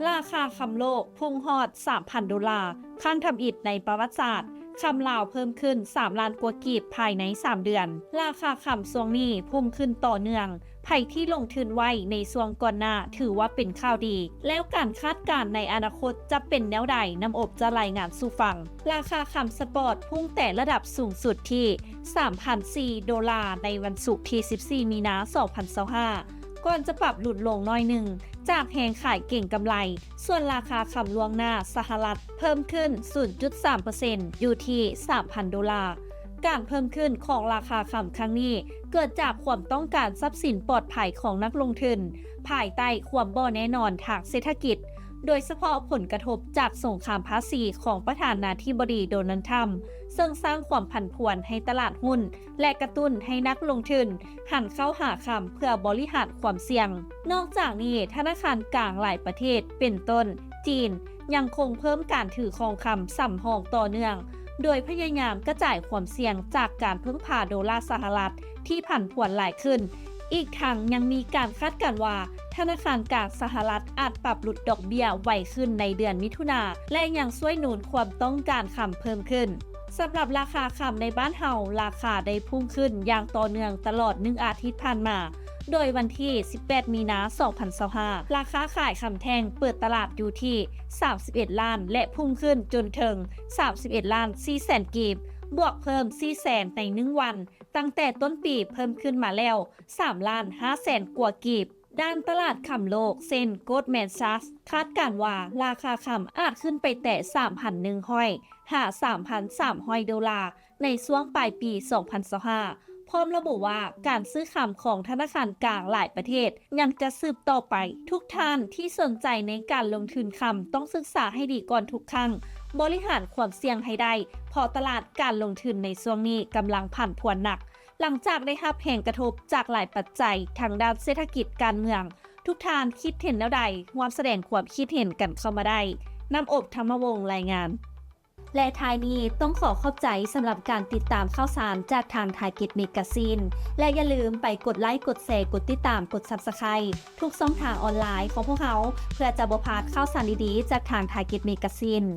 ລາຄາຄຳໂລກພຸ່ງຮອດສາມພັນໂດລາ, ຄັ້ງທຳອິດໃນປະຫວັດສາດ, ຄຳລາວເພີ່ມຂຶ້ນສາມລ້ານກວ່າກີບພາຍໃນສາມເດືອນ. ລາຄາຄຳຊ່ວງນີ້ພຸ່ງຂຶ້ນຕໍ່ເນື່ອງ, ໃຜທີ່ລົງທຶນໄວ້ໃນຊ່ວງກ່ອນໜ້າຖືວ່າເປັນຂ່າວດີ. ແລ້ວການຄາດການໃນອະນາຄົດຈະເປັນແນວໃດ? ນ້ຳອົບຈະລາຍງານສູ່ຟັງ. ລາຄາຄຳສະປອດພຸ່ງແຕະລະດັບສູງສຸດທີ່ສາມພັນສີ່ໂດລາໃນວັນສຸກທີສິບສີ່ມີນາສອງພັນຊາວຫ້າ ກ່ອນຈະປັບຫຼຸດລົງໜ້ອຍໜຶ່ງຈາກແຮງຂາຍເກັງກຳໄລ. ສ່ວນລາຄາຄຳລ່ວງໜ້າສະຫະລັດເພີ່ມຂຶ້ນສູນຈຸດສາມເປີເຊັນ ຢູ່ທີ່ສາມພັນໂດລາ. ການເພີ່ມຂຶ້ນຂອງລາຄາຄຳຄັ້ງນີ້ເກີດຈາກຄວາມຕ້ອງການຊັບສິນປອດໄພຂອງນັກລົງທຶນ ພາຍໃຕ້ຄວາມບໍ່ແນ່ນອນທາງເສດຖະກິດ, ໂດຍສະເພາະຜົນກະທົບຈາກສົງຄາມພາສີຂອງປະທານາທິບໍດີໂດນັລ ທຣຳ, ເຊິ່ງສ້າງຄວາມຜັນຜວນໃຫ້ຕະຫຼາດຫຸ້ນ ແລະ ກະຕຸ້ນໃຫ້ນັກລົງທຶນຫັນເຂົ້າຫາຄຳເພື່ອບໍລິຫານຄວາມສ່ຽງ. ນອກຈາກນີ້, ທະນາຄານກາງຫຼາຍປະເທດ ເປັນຕົ້ນ ຈີນ ຍັງຄົງເພີ່ມການຖືຂອງຄຳສຳຮອງຕໍ່ເນື່ອງ, ໂດຍພະຍາຍາມກະຈາຍຄວາມສ່ຽງຈາກການເພິ່ງພາໂດລາສະຫະລັດທີ່ຜັນຜວນຫຼາຍຂຶ້ນ. ອີກທັງຍັງມີການຄາດການວ່າ ທະນາຄານກາງສະຫະລັດອາດປັບຫຼຸດດອກເບ້ຍໄວຂຶ້ນໃນເດືອນມິຖຸນາ ແລະ ຍັງຊ່ວຍໜູນຄວາມຕ້ອງການຄຳເພີ່ມຂຶ້ນ. ສຳລັບລາຄາຄຳໃນບ້ານເຮົາ, ລາຄາໄດ້ພຸ່ງຂຶ້ນຢ່າງຕໍ່ເນື່ອງຕະຫຼອດໜຶ່ງອາທິດຜ່ານມາ, ໂດຍວັນທີສິບແປດມີນາສອງພັນຊາວຫ້າ ລາຄາຂາຍຄຳແທ່ງເປີດຕະຫຼາດຢູ່ທີ່ສາມສິບເອັດລ້ານ ແລະ ພຸ່ງຂຶ້ນຈົນເຖິງສາມສິບເອັດລ້ານສີ່ແສນກີບ, ບວກເພີ່ມສີ່ແສນໃນໜຶ່ງວັນ. ຕັ້ງແຕ່ຕົ້ນປີເພີ່ມຂຶ້ນມາແລ້ວສາມລ້ານຫ້າແສນກວ່າກີບ. ດ້ານຕະຫຼາດຄຳໂລກ ເຊັ່ນ Goldman Sachs ຄາດການວ່າລາຄາຄຳອາດຂຶ້ນໄປແຕະສາມພັນໜຶ່ງຮ້ອຍຫາສາມພັນສາມຮ້ອຍໂດລາໃນຊ່ວງປາຍປີສອງພັນຊາວຫ້າ ພ້ອມລະບຸວ່າການຊື້ຄຳຂອງທະນາຄານກາງຫຼາຍປະເທດຍັງຈະສືບຕໍ່ໄປ. ທຸກທ່ານທີ່ສົນໃຈໃນການລົງທຶນຄຳ ຕ້ອງສຶກສາໃຫ້ດີກ່ອນທຸກຄັ້ງ, ບໍລິຫານຄວາມສ່ຽງໃຫ້ໄດ້, ເພາະຕະຫຼາດການລົງທຶນໃນຊ່ວງນີ້ກຳລັງຜັນຜວນໜັກ. ຫຼັງຈາກໄດ້ຮັບແຮງກະທົບຈາກຫຼາຍປັດໄຈທາງດ້ານເສດຖະກິດການເມືອງ, ທຸກທ່ານຄິດເຫັນແນວໃດ? ຮ່ວມສະແດງຄວາມຄິດເຫັນກັນເຂົ້າມາໄດ້. ນ້ຳອົບ ທຳມະວົງ ລາຍງານ. ແລະ ທ້າຍນີ້ຕ້ອງຂໍຂອບໃຈສຳລັບການຕິດຕາມຂ່າວສານຈາກທາງ Target Magazine ແລະ ຢ່າລືມໄປກົດໄລ, ກົດແຊ, ກົດຕິດຕາມ, ກົດ Subscribe ທຸກຊ່ອງທາງອອນລາຍຂອງພວກເຮົາ ເພື່ອຈະບໍ່ພາດຂ່າວສານດີໆຈາກທາງ Target Magazine.